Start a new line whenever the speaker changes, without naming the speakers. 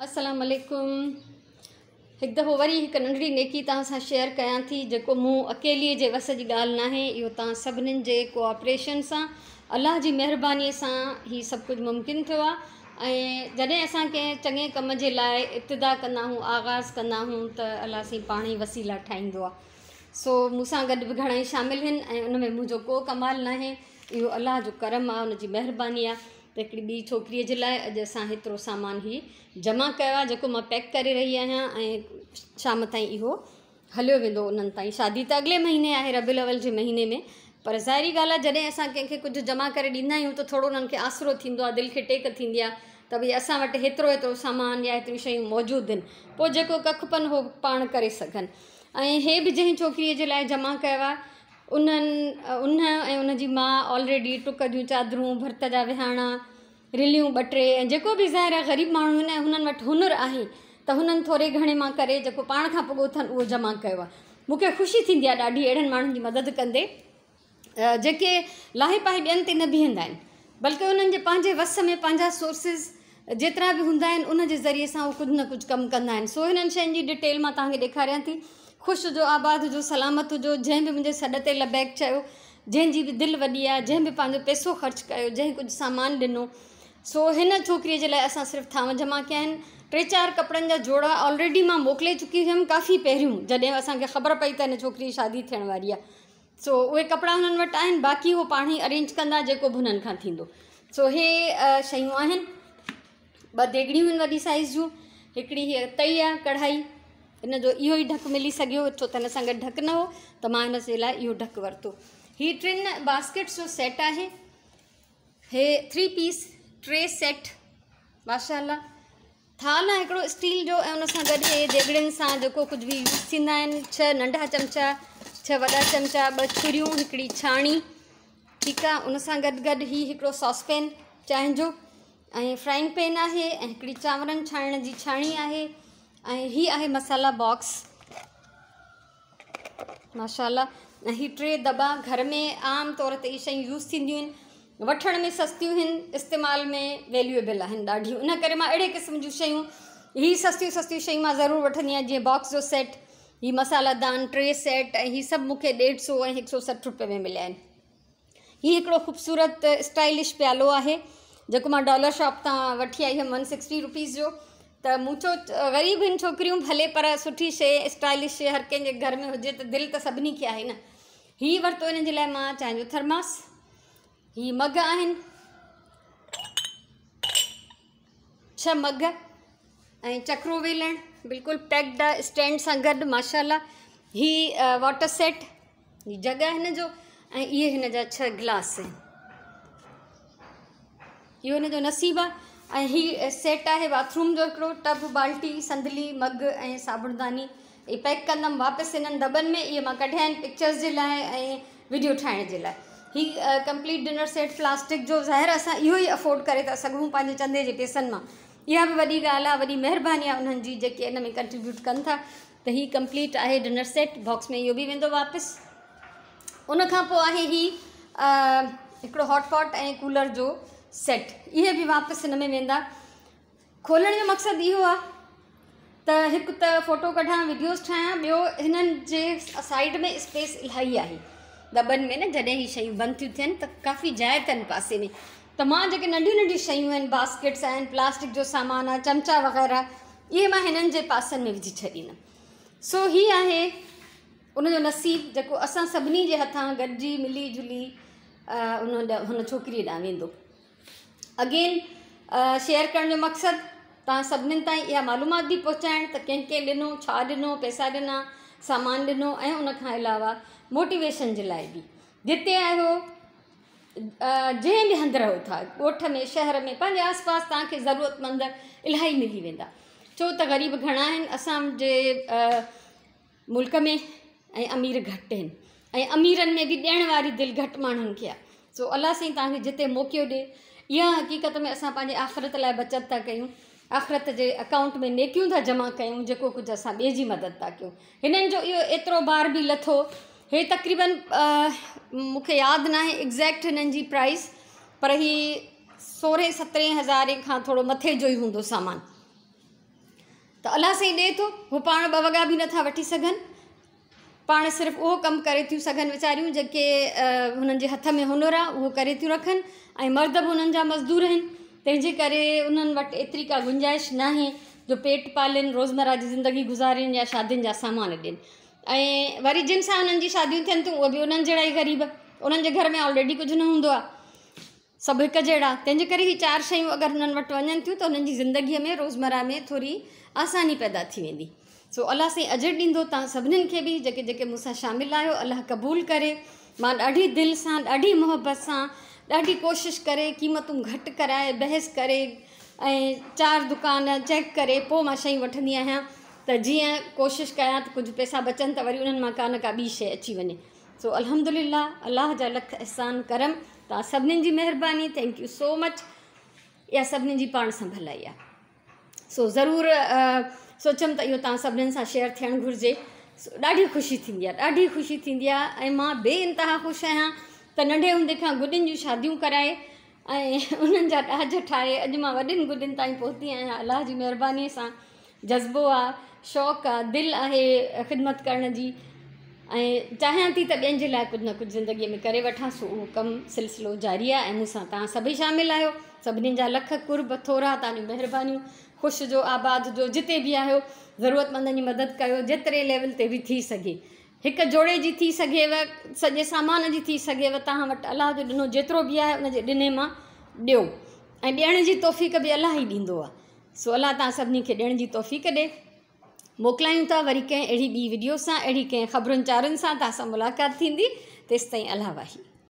السلام عليڪم هڪ دفعو وري هڪ ننڍڙي نيڪي توهان سان شيئر ڪيان ٿي جيڪو مون اڪيلي جي وس جي ڳالهه ناهي اهو توهان سڀنين جي ڪوآپريشن سان الله جي مهرباني سان هي سڀ ڪجهه ممڪن ٿيو آهي ۽ جڏهن اسان ڪنهن چڱي ڪم جي لاء ابتدا ڪندا آهيون آغاز ڪندا آهيون ته الله سائين پاڻ ئي وسيلا ٺاهيندو آهي سو مون سان گڏ به گهڻا ئي شامل آهن ۽ ان ۾ منهنجو ڪو ڪمال ناهي اهو الله جو ڪرم آهي ان جي مهرباني آهي ته هڪڙي ٻي ڇوڪريء جي لاء اڄ اسان هيترو سامان هي جمع ڪيو آهي جيڪو مان پيڪ ڪري رهي آهيان ۽ شام تائين اهو هليو ويندو انهن تائين. شادي ته اڳلي مهيني آهي ربيع الاول جي مهيني ۾ پر ظاهري ڳالهه آهي جڏهن اسان ڪنهن کي ڪجهه جمع ڪري ڏيندا آهيون ته ٿورو انهن کي آسرو ٿيندو آهي دل کي ٽيڪ ٿيندي آهي ته ڀئي اسان وٽ هيترو هيترو سامان يا هيتريون شيون موجود آهن پوء جيڪو ڪک پن هو پاڻ ڪري سگهن ۽ هي به جنهن ڇوڪريء جي لاء جمع ڪيو آهي انهن ان ۽ ان جي ماء آلريڊي ٽڪ جون چادرون، ڀرت جا وهاڻا، رليون ٻه ٽي ۽ جيڪو به ظاهر آهي غريب ماڻهو آهن ۽ هنن وٽ هنر آهي ته هنن ٿوري گهڻي مان ڪري جيڪو پاڻ کان پڳو اٿن اهو جمع ڪيو آهي. مون کي خوشي ٿيندي آهي ڏاڍي اهڙن ماڻهن جي مدد ڪندي جيڪي لاهي پاهي ٻين تي نه بيهندا آهن بلڪه انهن جي پنهنجي وس ۾ پنهنجا سورسز جيترا به هوندا آهن ان جي ذريعي سان هو ڪجهه نه ڪجهه ڪم ڪندا آهن سو هنن شين جي ڊيٽيل مان توهان کي ڏيکاريان ٿي خوش هجو آباد هجو سلامت هجو جنهن به منهنجي سڏ تي لبيڪ چيو جنهن جي به دل وڏي آهي جنهن به پنهنجو پئسو خرچ ڪيو جنهن ڪجهه سامان ڏنو سو هن ڇوڪري جي لاء اسان صرف ٿانو جمع ڪيا آهن ٽي چار ڪپڙن جا جوڙا آلريڊي مان موڪلي چڪي هيم ڪافي پهريون جڏهن اسان کي خبر پئي ته هن ڇوڪري جي شادي ٿيڻ واري آهي سو اهي ڪپڙا هنن وٽ آهن باقي هو پاڻ ئي ارينج ڪندا جيڪو به هنن کان ٿيندو سو هي شيون آهن ٻه ديڳڙيون آهن وڏي سائيز جون هڪڙي هي تئي آهي ڪڙهائي ان جو اهو ئي ڍڪ ملي سگهيو ڇو ته هن سان گڏ ڍڪ نه هو ته مان هن جي لاء اهو ڍڪ ورتو هي ٽن باسڪيٽس جو سيٽ آهي هي ٿري پيس ٽي سيٽ ماشاء الله ٿالهه آهي هڪڙو اسٽيل جو ۽ ان سان گڏ اهي ديڳڙين سان جيڪو ڪجهه به يوز ٿيندا آهن ڇهه ننڍا چمچا ڇهه وڏا چمچا ٻه ڇريون هڪڙي ڇاڻي ٺيڪ آهي ان سان گڏ گڏ هي هڪڙو ساس پين چانهه جو ۽ فرائنگ پين آهي ۽ هڪڙي چانورن ڇاڻڻ جي ڇاڻي آهي ۽ هي آهي مسالا باڪس ماشاء الله ۽ هي ٽي دٻا گهر ۾ عام طور تي اهي شيون يوز ٿينديون آهن وٺڻ ۾ سستيون آهن استعمال ۾ ويليوئبل آهن ڏاڍيون ان ڪري مان اهڙي قسم جون شيون هي سستيون سستيون شيون مان ضرور وٺندي آهيان جيئن باڪس جو سيٽ هي مسالا دان ٽي سيٽ ۽ هي سڀ مونکي ڏيڍ سو ۽ هڪ سو 60 روپئي ۾ مليا آهن هي هڪڙو خوبصورت اسٽائلش پيالو آهي جيڪو مان ڊالر شاپ تان وٺي آئي هيم ون سڪسٽي روپيز جو ته مون چيو غريب هن ڇوڪريون ڀلي پر سٺي شي اسٽائلش شي هر ڪنهن جي گهر ۾ هجي ته دل ته سڀني کي آهي نه هي ورتو ان جي لاء مان چانهه جو ٿرماس هي مگ آهن ڇهه مگ ۽ چڪرو ويلڻ بلڪل پيڪڊ آهي اسٽينڊ سان گڏ ماشاء الله هي واٽر سيٽ هي جڳ آهي هن جو ۽ اهي هن جا ڇهه گلاس آهن اهو هن جو نصيب آهي ۽ هي سيٽ آهي باٿروم جو هڪڙو ٽب بالٽي صندلي مگ ۽ صابڻداني اهي پيڪ ڪندم واپس انهن دٻن ۾ اهي مان ڪڍيا آهن پڪچرز جي لاء ۽ وڊيو ٺاهڻ جي لاء هي ڪمپليٽ ڊنر سيٽ پلاسٽڪ جو ظاهر اسان اهو ئي افورڊ ڪري ٿا سگهون پنهنجي چندي جي پيسن مان اها به وڏي ڳالهه آهي وڏي مهرباني آهي انهن جي جيڪي ان ۾ ڪنٽريبيوٽ ڪن ٿا ته هي ڪمپليٽ آهي ڊنر سيٽ باڪس ۾ اهو به ويندو واپس ان کان پوء آهي هي هڪڙو هاٽ پاٽ ۽ ڪولر جو سيٽ اهي به واپس هن ۾ ويندا کولڻ جو مقصد اهو آهي ته هڪ ته فوٽو ڪڍان وڊيوز ٺاهيان ٻيو هنن جي سائيڊ ۾ اسپيس الاهي آهي دٻن ۾ نه جڏهن هي شيون بند ٿيون ٿين ته ڪافي جاء اٿن پاسي ۾ ته مان جيڪي ننڍيون ننڍيون شيون آهن باسڪيٽس آهن پلاسٽڪ جو سامان آهي چمچا وغيره اهي مان هنن جي پاسن ۾ وجهي ڇڏيندم سو هي آهي ان جو نصيب جيڪو اسان سڀني جي هٿان گڏجي ملي جلي ان هن ڇوڪري ڏانهن ويندو اگين شيئر ڪرڻ جو مقصد توهان سڀنين تائين اها معلومات به پهچائڻ ته ڪنهن ڪنهن ڏنو ڇا ڏنو پئسا ڏنا سامان ڏنو ۽ ان کان علاوه موٽيويشن جي لاء به جتي آهيو جنهن به هنڌ رهو ٿا ڳوٺ ۾ شهر ۾ پنهنجي آس پاس توهان کي ضرورت مند الاهي ملي ويندا ڇو ته غريب گهڻا آهن اسانجي ملڪ ۾ ۽ امير گهٽ آهن ۽ اميرن ۾ به ڏيڻ واري دل گهٽ ماڻهن کي آهي سو الله سائين توهان کي جتي موقعو ڏي اها حقيقت ۾ اسان پنهنجي آخرت لاء بچت ٿا ڪيون آخرت جي اڪائونٽ ۾ نيڪيون ٿا جمع ڪيون جيڪو ڪجهه اسان ٻئي جي مدد ٿا ڪيون هنن جو اهو ايترو بار به لٿو هي تقريبن مونکي ياد ناهي ايگزيڪٽ هنن جي پرائس پر هي 16 17 هزارين کان ٿورو مٿي جو ئي هوندو سامان. ته الله سائين ڏئي ٿو. هو پاڻ ٻه وڳا به نٿا وٺي سگهن، پاڻ صرف اهو ڪم ڪري ٿيون سگهن ويچاريون جيڪي هنن جي هٿ ۾ هنر آهي اهو ڪري ٿيون رکن ۽ مرد به هنن جا مزدور آهن، تنهن جي ڪري انهن وٽ ايتري ڪا گنجائش ناهي جو پيٽ پالين، روزمره جي زندگي گذارين يا شادين جا سامان ڏين. ۽ وري جن سان انهن جي شاديون ٿين ٿيون اهي به انهن جهڙا ئي غريب، انهن جي گهر ۾ آلريڊي ڪجهه نه هوندو آهي، سڀ هڪ جهڙا. تنهن جي ڪري هي چار شيون اگر انهن وٽ وڃن ٿيون ته انهن جي زندگيء ۾ روزمره ۾ ٿوري آساني پيدا ٿي ويندي. سو الله سائين اجر ڏيندو توهان سڀنين کي به جيڪي جيڪي مون سان شامل آهيو، الله قبول ڪري. مان ڏاڍي دل سان، ڏاڍي محبت سان، ڏاڍي ڪوشش ڪري قيمتون گهٽ ڪرائي، بحث ڪري ۽ چار دڪان چيڪ ڪري پوء مان شيون وٺندي آهيان ته جيئن ڪوشش ڪيان ته ڪجهه پئسا بچن ته وري انهن مان ڪا نه ڪا ٻي شيء اچي وڃي. سو الحمدلله الله جا لک احسان ڪرم، توهان سڀنين جي مهرباني، thank you so مچ. اها سڀنين جي پاڻ سان ڀلائي آهي. سو ضرور سوچيم ته اهو توهان سڀنين سان شيئر ٿيڻ گهرجي. ڏاڍي خوشي ٿيندي آهي، ڏاڍي خوشي ٿيندي آهي ۽ مان بي انتها خوش آهيان ته ننڍي هوندي کان گڏين جون شاديون ڪرائي ۽ انهن جا ڏاج ٺاهي اڄ مان وڏين گڏين تائين پهتي آهيان الله جي مهرباني سان. جذبو آ، شوق آ، دل آهي خدمت ڪرڻ جي ۽ چاهيان ٿي ته ٻين جي لاء ڪجهه نه ڪجهه زندگيء ۾ ڪري وٺان، سو اهو ڪم سلسلو جاري آ ۽ مون سان توهان سڀئي شامل آهيو. سڀني جا لک قرب ٿورا، توهان جون مهربانيون. خوش هجو، آباد هجو، جتي به آهيو ضرورتمندن جي مدد ڪيو جيتري ليول تي به ٿي سگهي. هڪ جوڙي جي ٿي سگهيو، سڄي سامان جي ٿي سگهيو، توهان وٽ الله جو ڏنو جيترو به آهي ان جي ڏني مان ڏيو ۽ ڏيڻ جي توفيق به الله ئي ڏيندو آ. سو الله توهان سڀني کي ڏيڻ جي توفيق ڏي. موڪلايون ٿا وري ڪنهن اهڙي ٻي وڊيو سان، اهڙي ڪنهن خبرن چارن سان توهان سان ملاقات ٿيندي، تيستائين الله واهي.